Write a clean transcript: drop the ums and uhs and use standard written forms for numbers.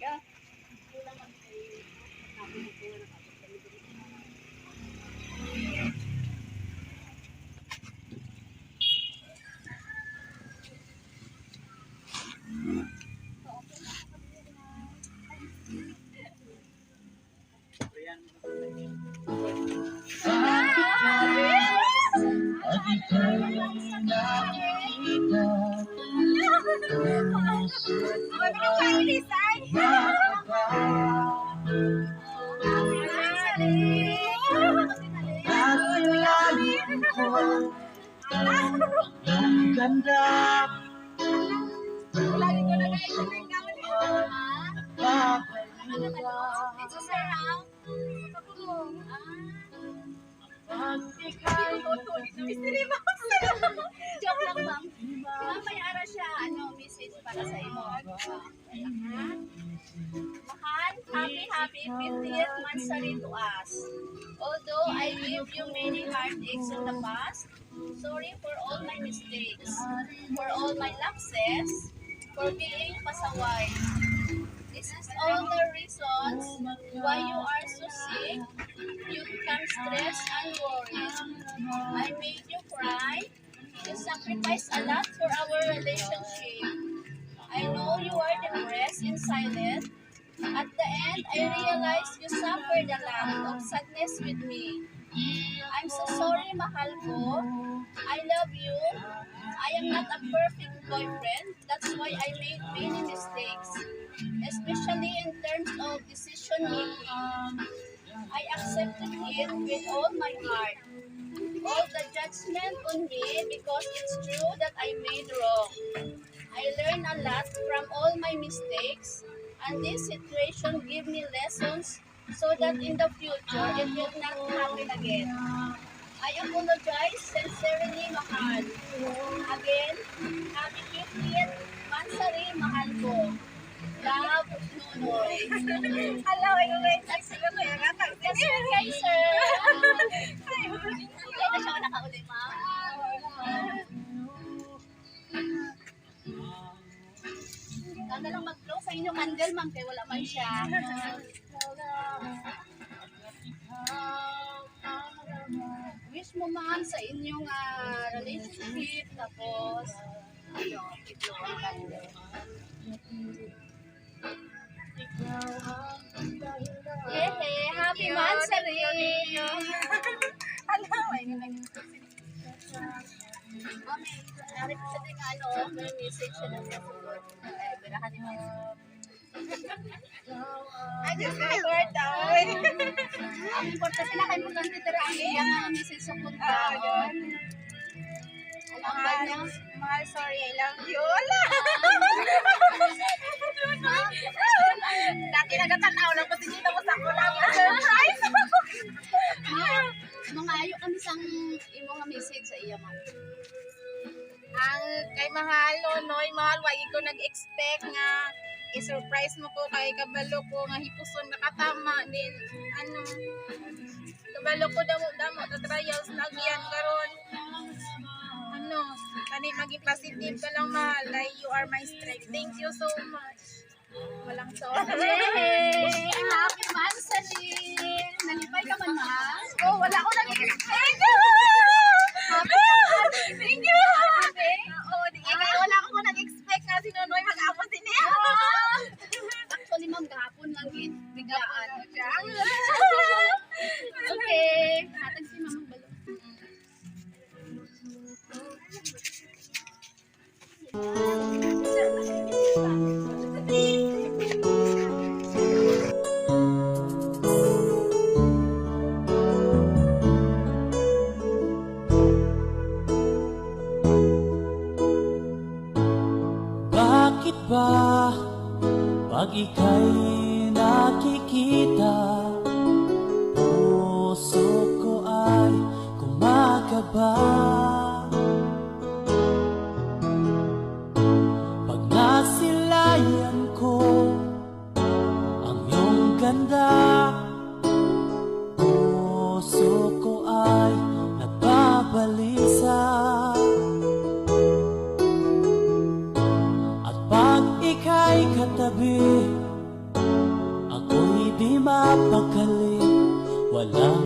Kulang kami kay nakabot kami diri. Pag ika'y nakikita, puso Ay, kumakaba. At lalim ko ang ganda. Lagi ko na guys, Nagbabalisa. Ito, sir, ha? Pag ika'y Mystery box. Joke lang, ma'am. Ma'am, may ara siya, ano, message para sa imo. Ha? Mahal, happy, happy 50th monthsary to us. Although I gave you many heartaches in the past, sorry for all my mistakes, for all my lapses, for being pasaway. This is all the reasons why you are so sick. You become stressed and worried. I made you cry. You sacrificed a lot for our relationship. I know you are depressed and silent. At the end, I realized you suffered a lot of sadness with me. I'm so sorry, mahal ko. I love you. I am not a perfect boyfriend. That's why I made many mistakes, especially in terms of decision making. I accepted it with all my heart. All the judgment on me because it's true that I made wrong. I learned a lot from all my mistakes, and this situation gave me lessons so that in the future it will not happen again. I apologize sincerely, mahal. Again, happy 50th Mansari, mahal ko. Love, Nunoy. Hello, ay wait, sila ko yung atag. Yes, sir, kay sir. Kaya na siya nakauli, ma'am. Kaya na lang mag-blow sa inyo candle, ma'am, kay wala man siya. Wish mo, ma'am, sa inyong relationship, tapos, ano, i-blow ang candle. Yehe, happy monthsary! Hello, ay wait. Ma'am, may siya din ano, may message siya lang sa sulod. Ay, perahan ni ma'am. Ay, just record daw. Ang importante na importante tira ang iyang message sa punta. Ah, yun. Ano ang ba niya? Mahal, sorry, I love you. Wala. Dati nagatanaw lang kasi dito mo sa kulang. Surprise! Ma'am, mga ayo kami sang imo nga message sa iya, ma'am. Ang kay mahal, Nonoy, mahal, wag ko nag-expect nga i-surprise mo ko kay kabalo ko nga hipuson nakatama din ano kabalo ko damo damo ta trials nagyan karon ano kani maging positive ka lang, mahal. Like, you are my strength. Thank you so much. Walang sorry. Yay! Happy monthsary! Nalipay ka man, ma'am? Oh, wala ko nag-expect. Thank you. Oo, di kaya wala ko nag-expect nga si Nonoy mag-apo din niya. Actually, ma'am, gahapon lang gid. Biglaan. Siya. Okay. Hatag si ma'am ang balon. Bakit ba pag ika'y nakikita, puso ko ay kumakaba? Pag nasilayan ko ang iyong ganda, puso ko ay nagbabalisa. At pag ika'y katabi, mapakali. Walang